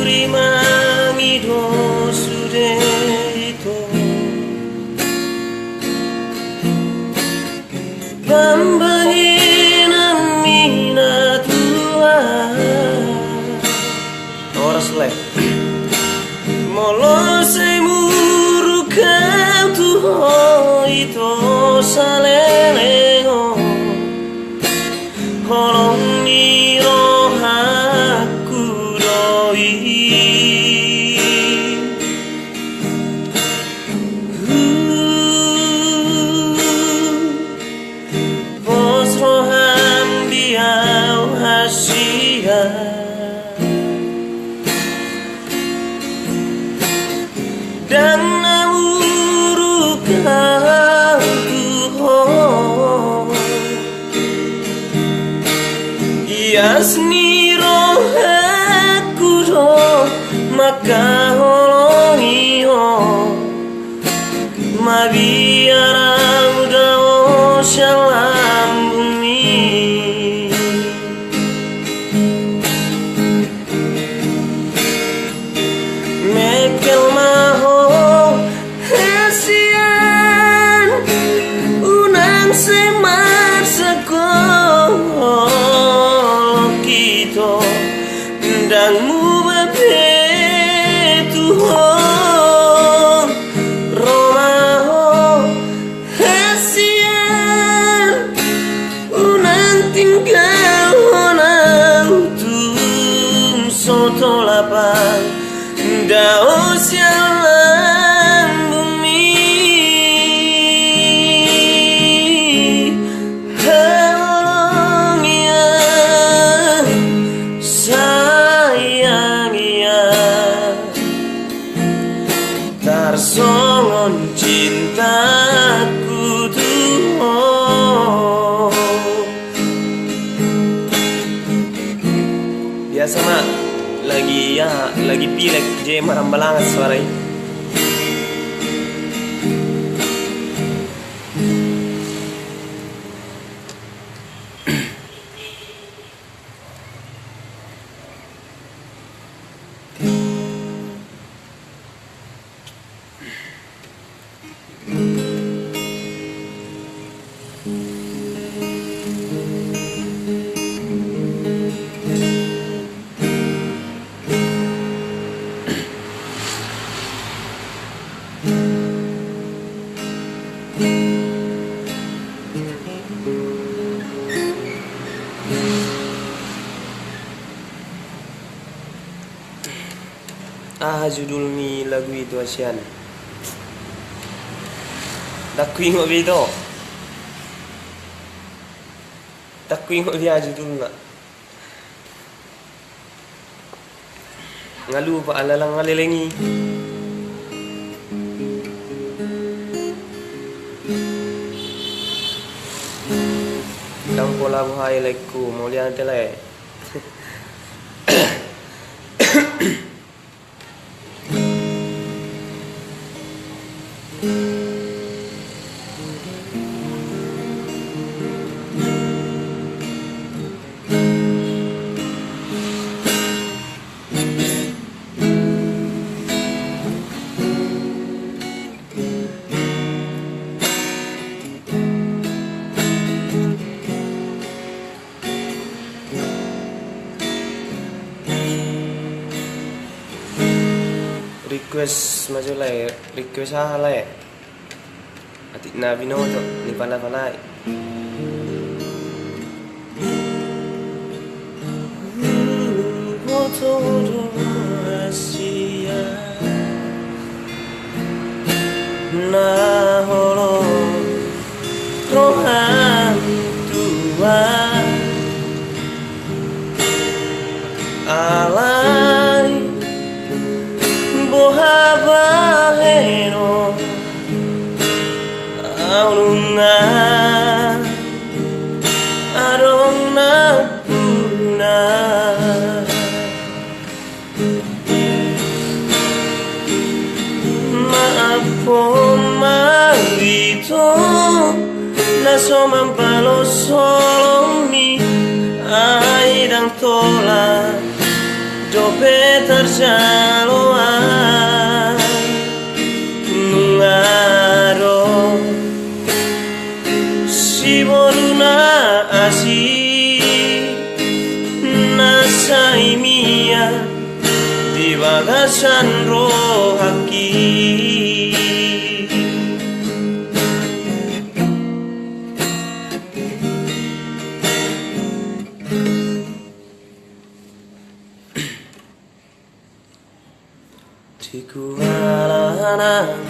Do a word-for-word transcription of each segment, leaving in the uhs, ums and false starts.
Hurimangi do sude ito. Pambahenanmi na tua. Horas, lae. Molo sai muruk au tu ho ito saleleng on, holong ni rohangku do i. Pos roham di au hasian. Ndang na muruk au tu ho. Ias ni rohangku do mangkaholongi ho. Mabiar au dao sian lambungmi. Mengkel ma ho hasian, unang sai marsigolgol ito. Ndang muba be tu ho, ro ma ho hasian, unang tinggalhon au tung so tolap au dao sian lambungmi. Holongi au, sayangi au, tarsongon cintaku tu ho. Biasa ma, lagi, ya, lagi pilek, jadi marambalangan suara i. Aha judul ni lagu i tu hasian? Ndang huingot be ito. Ndang huingot be aha judulna. Nga lupa ala lang ngaleleng i. Ndang pola boha i, laengku, mauliate, lae. Request ma jo, lae, request aha, lae? Atik na binoto ni pala-pala i. Huboto do hasian na holong roham tu ahu. Na so mambalos holongmi, ai ndang tola dope tarjalo au. Nunga ro siboruna asi na sai mian di bagasan rohangki. Di kuala nang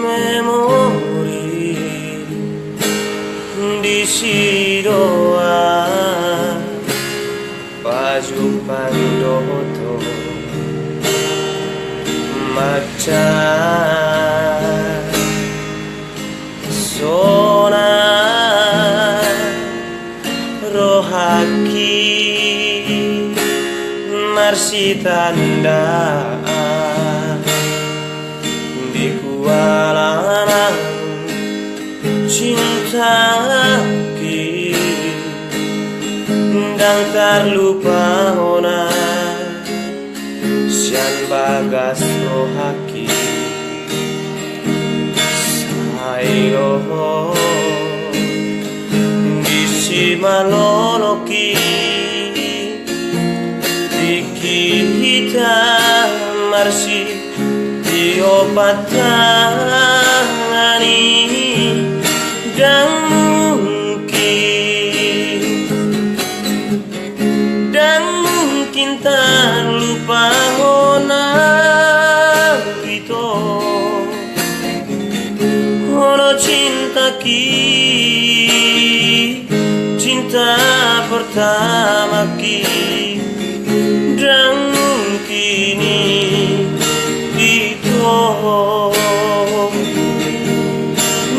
memori, disi do au pajumpang dohot ho mansai. Sonang rohangki marsitandaan di kuala nang cintangki, ndang tarlupa hona sian bagas rohangki. Sai do ho disi maloloki, tingki hita marsitio patangani. Ndang mungkin, ndang mungkin tarlupa hona au ito. Ho do cintangki, cinta pertamangki, ndang mungkin i ito.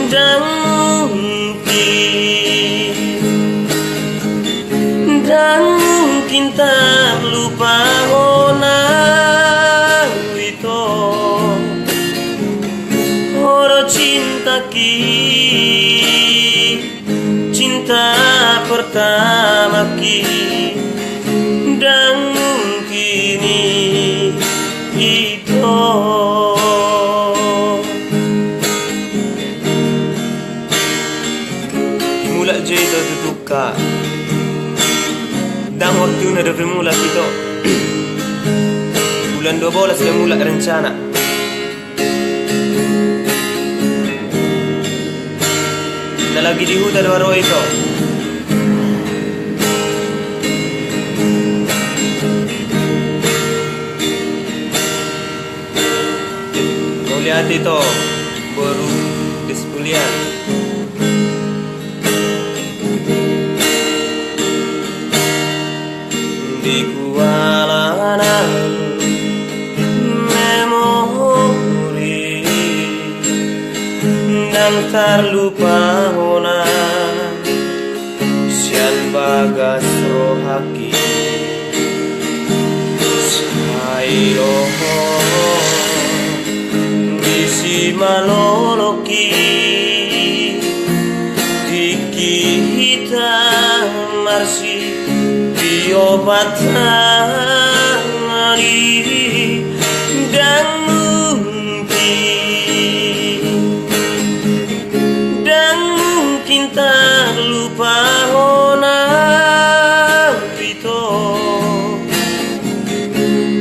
Ndang mungkin, ndang mungkin tarlupa hona au ito. Ho do cintangki, cinta pertamangki, ndang mungkin i ito. Mulak jo ito tutu. Ka, ndang waktu na dope mulak ito. Bulan dua belas do mulak rencana. Na lagi di huta do ro ito. Mauliate ito, boru Despulian. Di kuala nang memori, ndang tarlupa hona sian bagas rohangki. Sai do ho disi maloloki, tingki hita marsitio patangani. Ndang mungkin, ndang mungkin tarlupa hona au ito.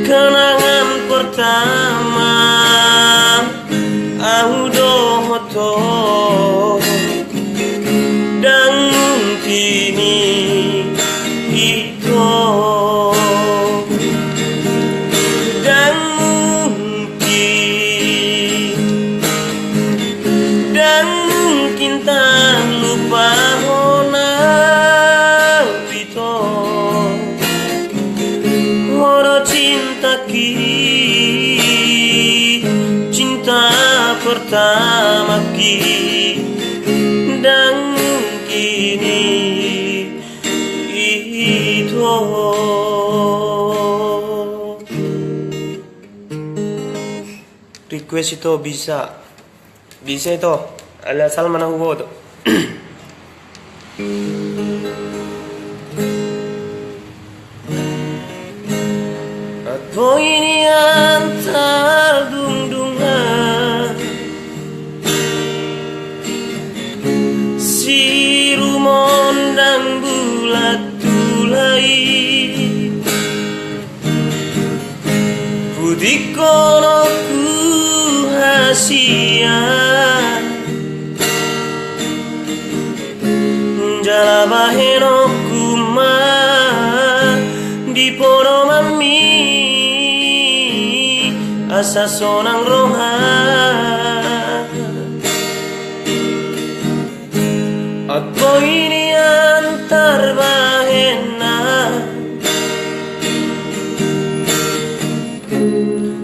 Kenangan pertama au dohot ho, ndang mungkin i ito. Ndang mungkin, ndang mungkin tarlupa hona au ito. Ho do cintangki, cinta pertamangki, ndang mungkin i ito. Request ito bisa. Bisa ito. Ala salma na huboto. Antong i nian tardungdungan, sirumondang bulat tu lai. Putihon oku hasian, jala bahen oku ma di podomanmi, asa sonang roha. Antong i nian tarbahenna,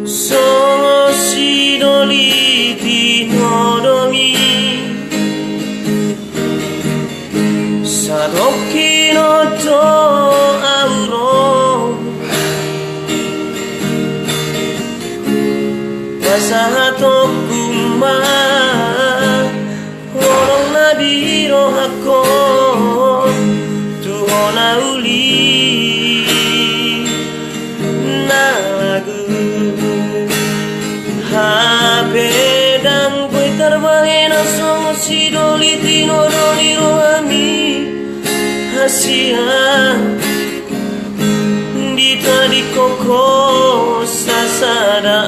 songon sidoli tinodomi, satongkin on do au ro. Pasahat oku ma holong na di rohangkon tu ho na uli na lagu. Hape ndang boi tarbahen songon sidoli tinodomi rohami, hasian di tadingkon ho sasada.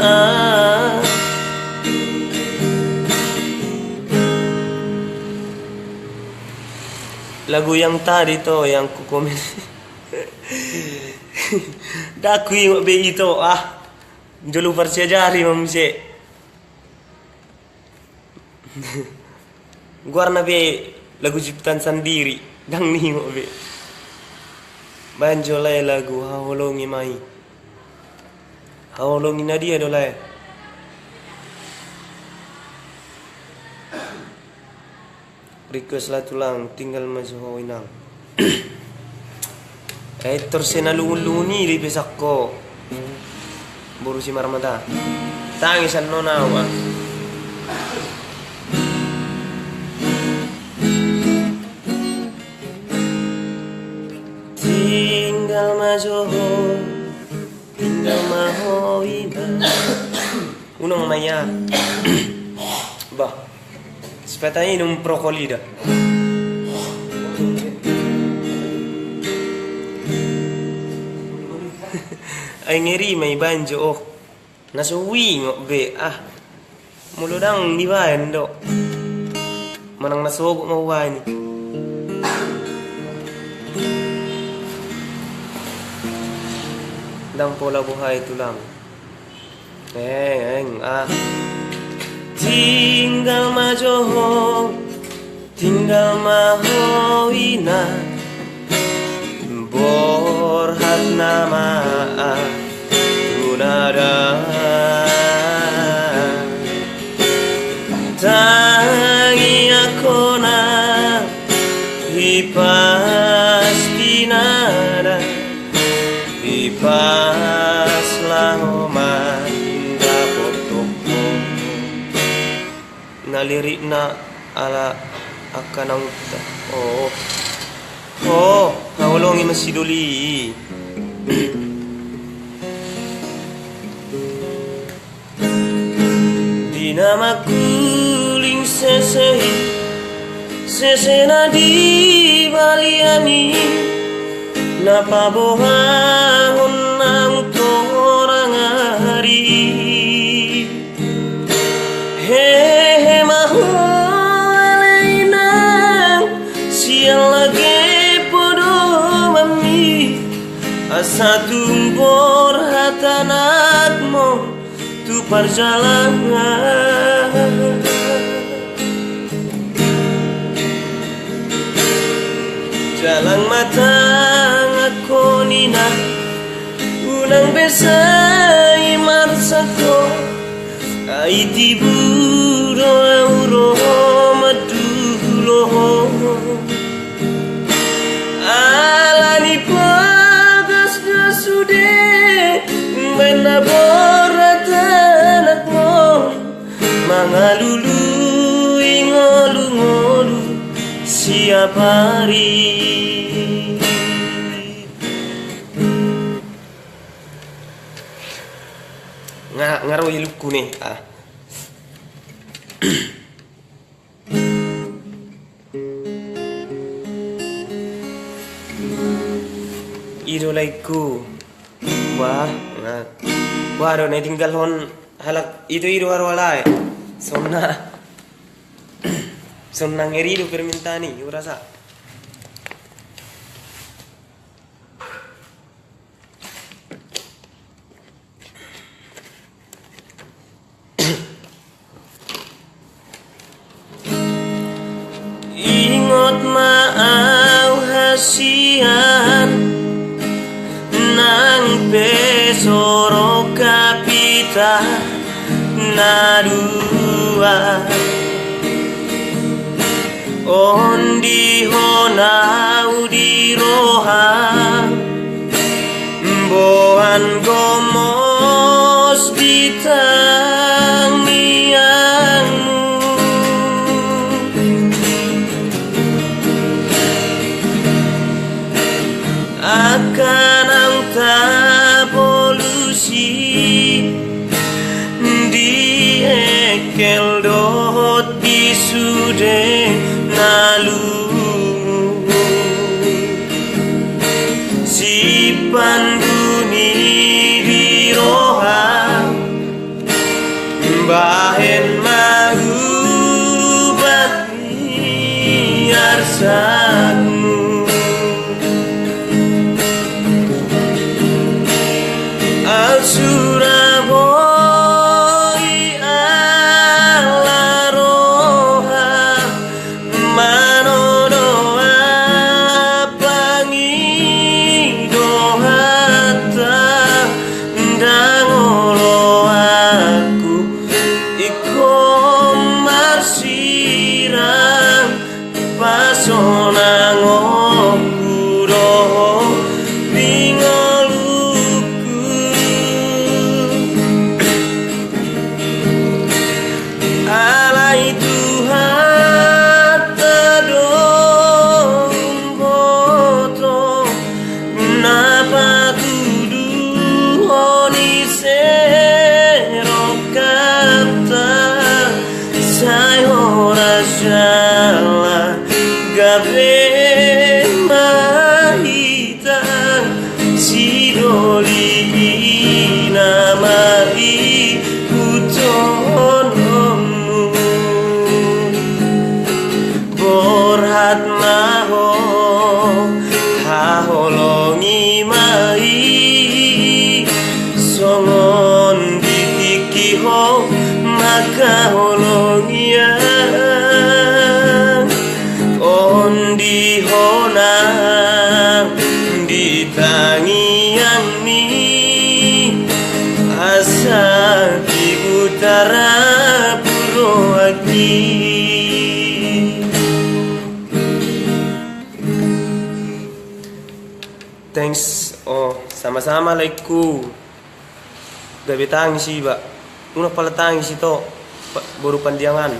Lagu yang tadi to, yang ku komen. Ndang huingot be i to, ah. Jolo parsiajari ma muse. Goarna pe lagu ciptaan sandiri, ndang huingot be. Baen jo lae lagu haholongi ma i. Haholongi na dia do lae? Request lae tulang, tinggal ma jo ho inang. Eh, tor se na lungun-lungun i dipesan ho. Boru Simarmata. Tangisan non au ah. Tinggal ma jo ho, tinggal ma ho inang. Unang ma ia. Bah. Sepeta inum prokolida. Ai ngeri ma i banjo, oh. Na so huingot be, ah. Molo ndang dibaen do. Manang na sogot ma hubaen i. Ndang pola boha i tulang. Eng, eng, ah. Tinggal ma jo ho, tinggal ma ho inang. Borhat nama ah, tu nada. Tangiangkon na hipas di nada. Hipas laho mandapothon ho. Na lirikna ala angka naung ta. Oh. Oh, haholongi ma sidoli. Di na mangkuling sese i, sese na di balian i, na paboahon naung torang ari. Hehe ma ho ale inang, sian lage podomanmi, asa tung borhat anakmu tu parjalanan. Jalang ma tanganku ninna, unang be sai marsak ho. Ai tibu do au ro mandulo ho. Ala ni bagas do sude, baen na borhat anakmu, mangalului ngolu. tiap hari. Nga, nga ro ilukku ni, ah. I do laengku. Bah, nga. Bah, do na tinggalhon halak i do, i do aro alai. Sonna. Sonna ngeri do permintaan i, urasa. Ingot ma au hasian, nang pe so rongkap hita na dua. Ondihon au di roha, boan gomos di tangiangmu. Angka nang tapolusi di engkel dohot di sude na lungun. Sipandung i di roha, bahen ma ubat ni arsakmu. Asura boi ala roha, manodo apangido hata, ndang olo aku ingkon marsirang, pasonangku do pingolukku. Alai Tuhanta do umboto, na patuduhon i serongkapta, sai horas jala gabe ma hita. Sidoli i nama ihuthononmu. Borhat ma ho, haholongi ma i, songon di tingki ho mangkaholongi au. Ondihon au di tangiangmi, asa di buta rapu rohangki. Thanks, oh, sama-sama laengku. Gabe tangis iba. Unang pala tangis ito, Pa-, boru Pandiangan.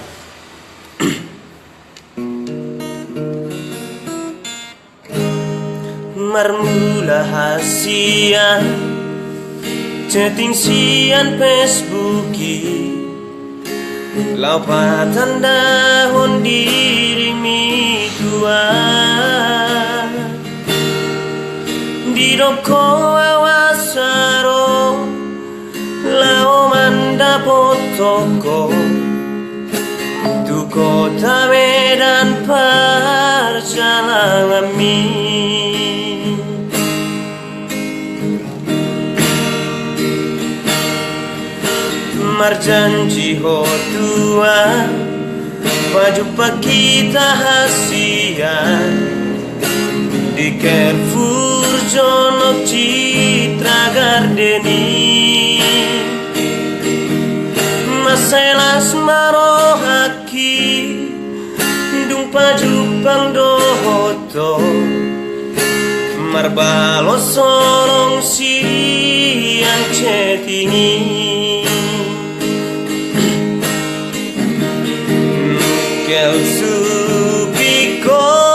Marmula hasian chatting sian Facebook i, laho patandahon dirimi tu au. Didok ho au asa ro laho mandapothon ho tu kota Medan parjalanganmi. Marjanji ho tu au, pajumpang hita hasian di Carrefour jonok Citra Garden i. Masa las ma rohangki dung pajumpang dohot ho, marbalos holong sian chatting i. Kel supi ko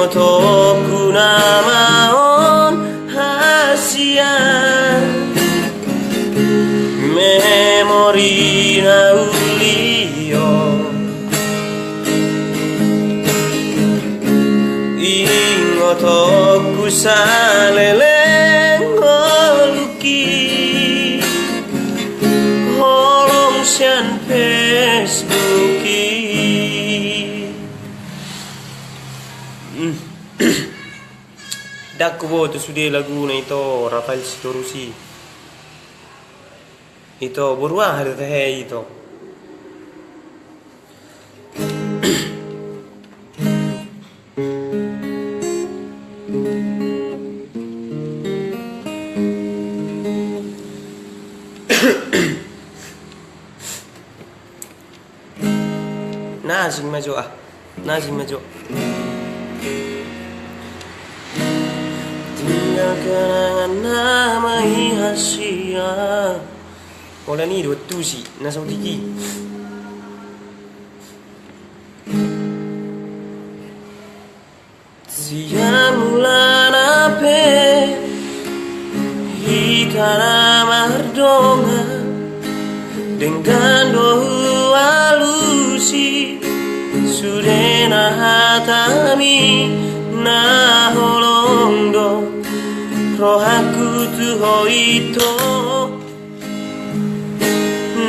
Ingotongku nama on hasian, memori na uli on. Ingotongku saleleng ngolungki, holong sian Facebook i. Ndang huboto sude laguna ito, Rafael Sitorus i. Ito, boru aha do tahe ito? Na asing ma jo ah. Na asing ma jo. Tinggal kenangan nama i hasian. Holan i do tusi na saotik i. Sian mulana pe hita na mardongan, denggan do hualusi sudena hatami na holong do rohangku tu ho ito.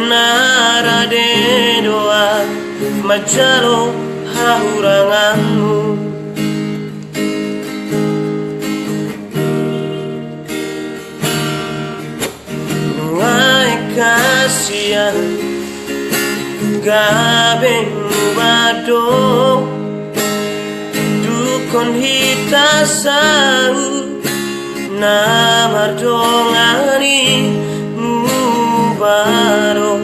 Na rade do ahu manjalo hahuranganmu. Nuaeng hasian gabe muba do, dungkon hita saut na mardongan i muba do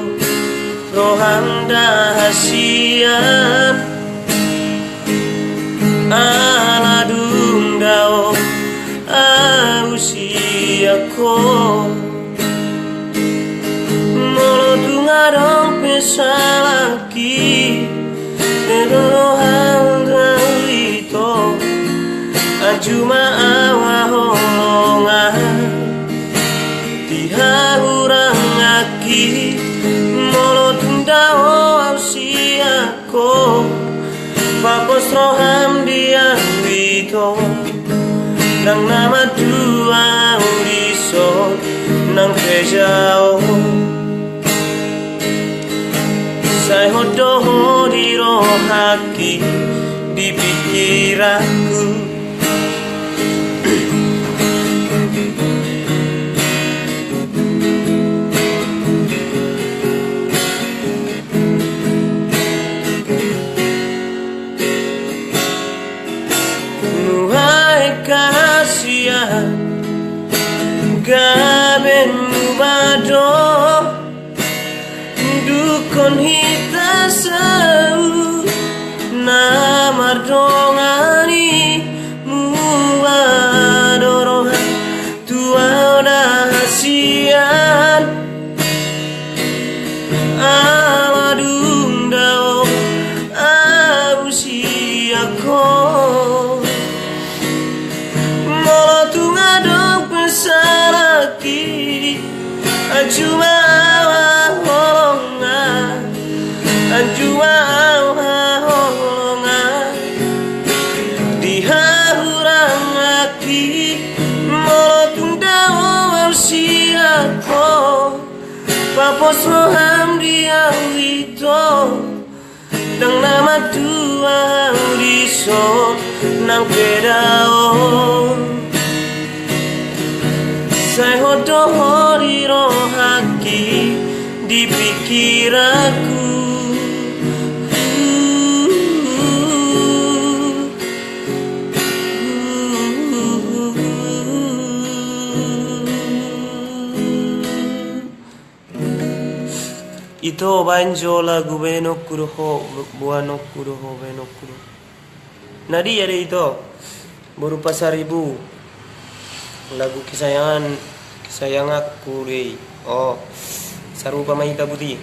roham da hasian. Ala dung dao ahu sian ho. Molo tung adong pe salangki, pe do roham tu ahu ito, anju ma ahu haholongan di hahuranganki. Molo tung dao ahu sian ho, papos roham di ahu ito. Ndang na mandua ahu dison nang pe dao. Sai hot do ho di rohangki, di pikiranku. Nuaeng hasian gabe muba do, dungkon hita saut na mardongan i, muba do roham tu ahu da hasian. Ala dung dao ahu sian ho. Molo tung adong pe salangki, anju ma ahu haholongan, anju ma ahu haholongan di hahuranganki. Molo tung dao ahu sian ho, papos roham di ahu ito. Ndang na mandua ahu dison nang pe dao. Sai hot do ho di rohangki, di pikiranku. Ito, baen jo lagu Baenonku do ho, Baenonku do ho, Baenonku do. Na dia do ito, boru Pasaribu, lagu kesayangan, kesayanganku do i. O, sarupa ma hita buti.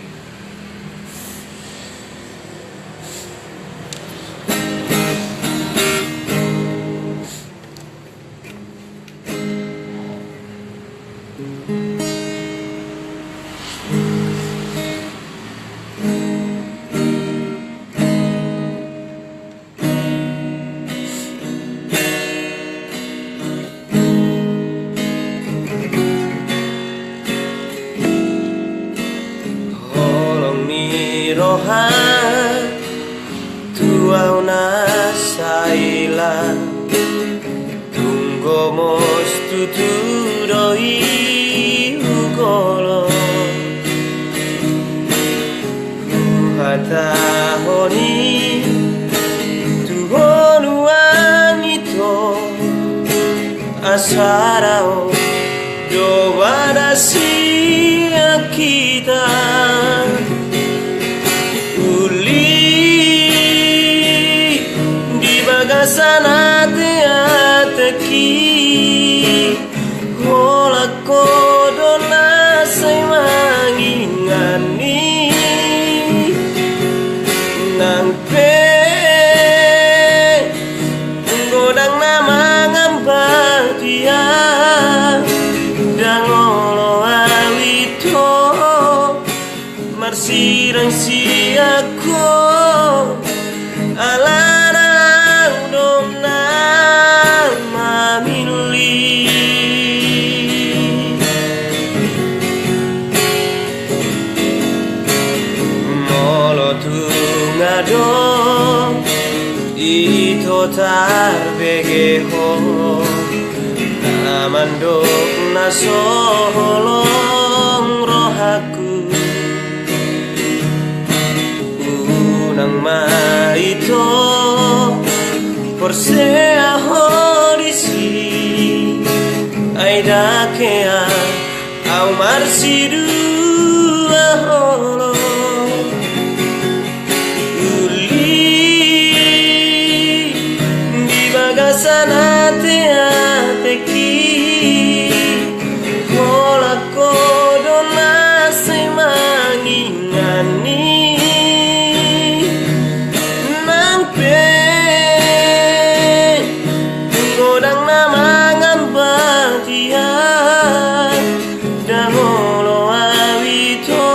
Tu ahu na sai lan, tung gomos tutu do i hugoloi. Huhatahon i tu huluan ito, asa dao do badan sian hita. Uli di bagasan ateateki, holan ho do na sai manginganni. Nang pe godang na mangambati ahu, ndang olo ahu ito marsirang sian ho, alana ahu do na mamillit. Molo tung adong ito tarbege ho, na mandok na so holong rohangku, unang ma ito porsea ho disi. Ai ndang hea ahu marsiduahon. Uli di bagasan ateateki, holan ho do na sai manginganni. Nang pe godang na mangambati ahu, ndang olo ahu ito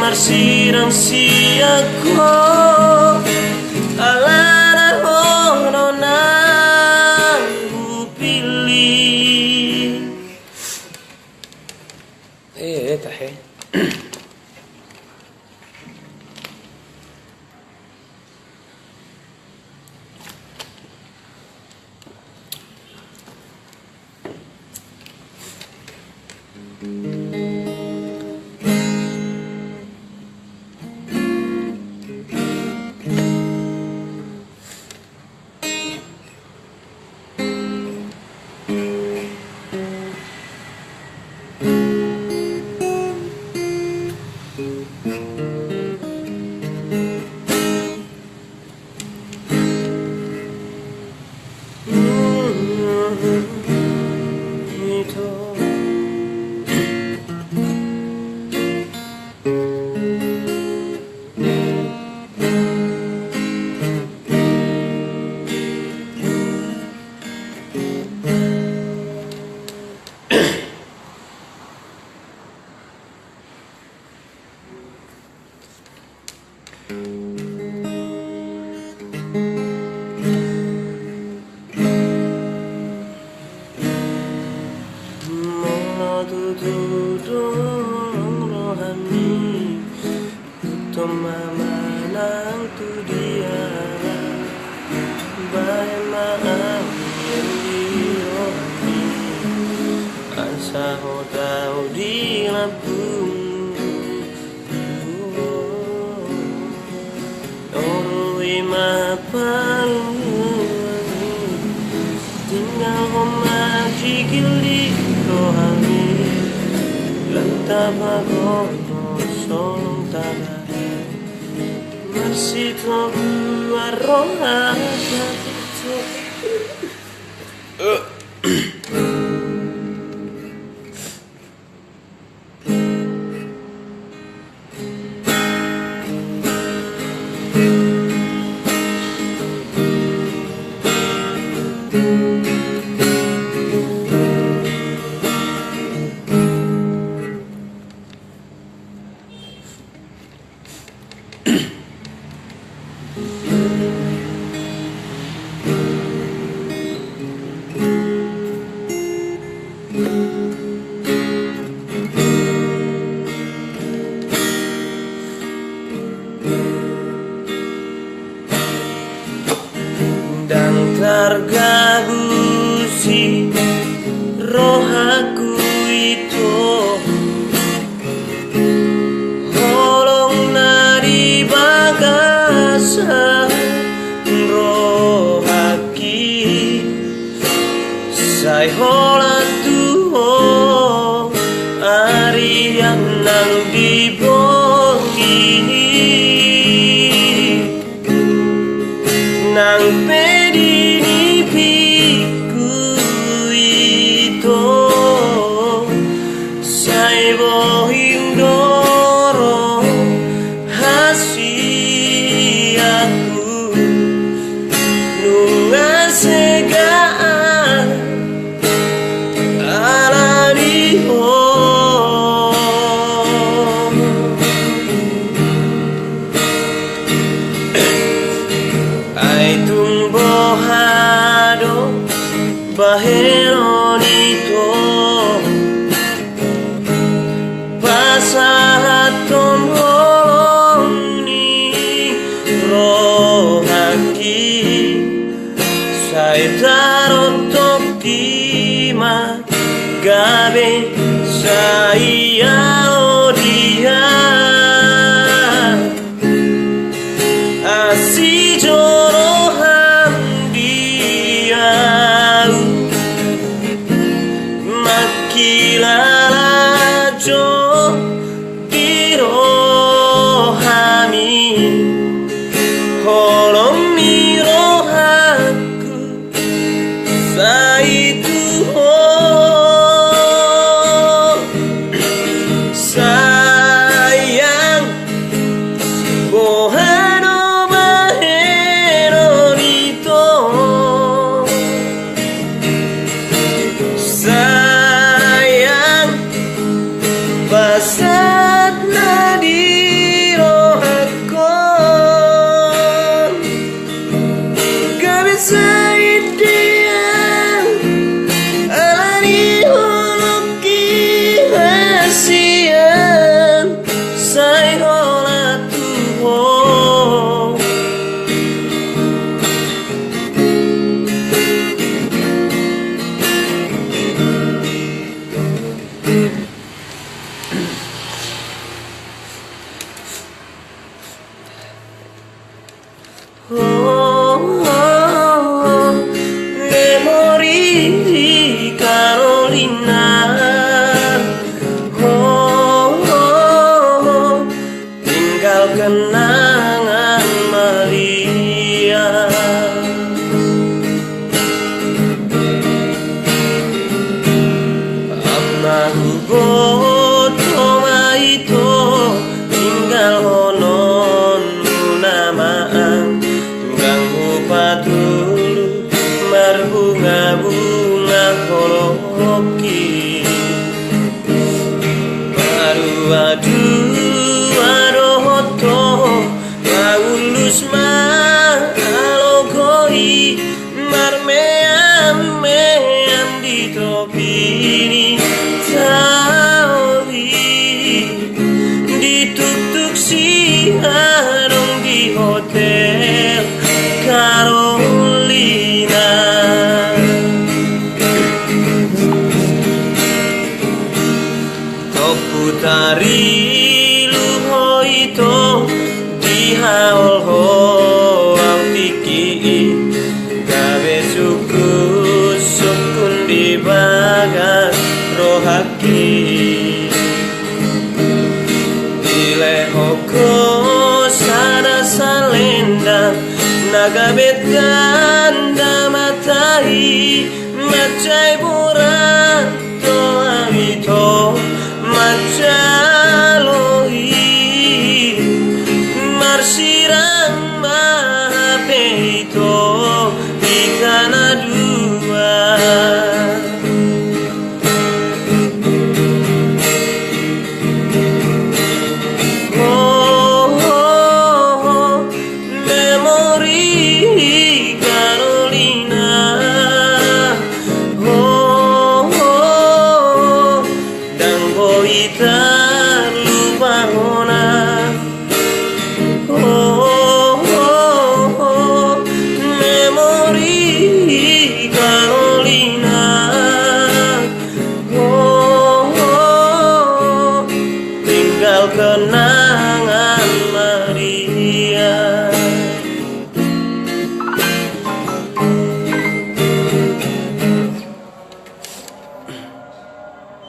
marsirang sian ho, alana ho do na hupillit. Eh, eh, tahe. Molo tutu adong rohami, tongtong ma manang tu dia, baen ma hami di rohami, asa ho tau di lambungmu. Olo i ma paluan i, tinggalhon ma jigil di rohami, lantap ma gogo solong taga, marsitoguan roha. Margabusi rohaku ito, holong na di bagasan rohangki, sai holan tu Ho arian nang di bongi. Nang pe di nipingku ito, sai bohim do rohasiaku, nunga sega ala ni Ho. Ai tung boha do bahenon ito, pasahathon holong ni rohangki, sai tarotoki ma gabe sai ahu dia. Asi jo roham di ahu, mangkilala jo di rohami holong ni rohangku, sai tu Ho. Sayang, boha do bahenon ito. Sayang, pasahat na di rohangkon, gabe sai dia, ala ni holong ni hasian, sai holan tu Ho. Oh, oh, oh, memori di Carolina. Oh, oh, oh, tinggal kenangan melihat. Anggo huboto ma ito, tinggalhononmuna ma ahu, ndang hupatulus marbungabunga holongki. Paduadua dohot ho, paullus ma alogo i, marmeammean di topi ni tao i, dituktuk siadong di hotel Carolina. Tompu tarilu ho ito, dihaol ho ahu tingki i, gabe sungkunsungkun di bagas rohangki. Dilehon ho sada salendang na gabe tanda mata i, mansai borat do ahu ito manjalo i, marsirang ma hape ito hita na dua. Oh, oh, oh, memori Carolina. Oh, oh, oh, ndang boi tarlupa hona. Oh,